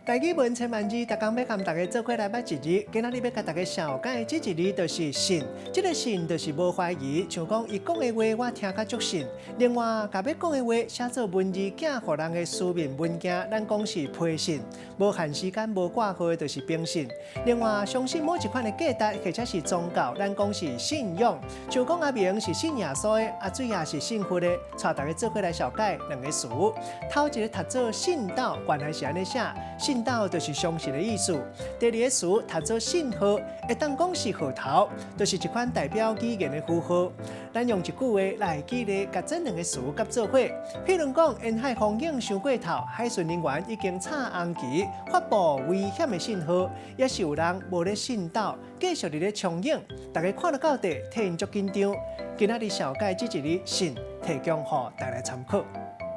台語文千萬字，逐工欲共大家做伙來捌一字。今仔日欲共大家紹介這一字就是信，這个信就是無懷疑，像講伊講的話我聽甲足信。另外，共欲講的話寫做文字寄予人的書面文件，咱講是批信，無限時間無掛號的就是平信。另外，相信某一款的價值或者是宗教，咱講是信仰。像講阿明是信耶穌的，阿水也是信佛的，帶大家做伙來紹介兩个詞。頭一个讀做信道，原來是按呢寫，信道就是相信的意思。第二个詞讀做信號，會當講是號頭，就是一款代表語言的符號。咱用一句話來舉例，共這兩个詞夾做伙。譬如講，沿海風景傷過頭，海巡人員已經插紅旗，發布危險的信號，也是有人無咧信道，繼續佇咧衝湧，大家看著到底，替𪜶足緊張。今仔日紹介這一字信，提供予大家參考。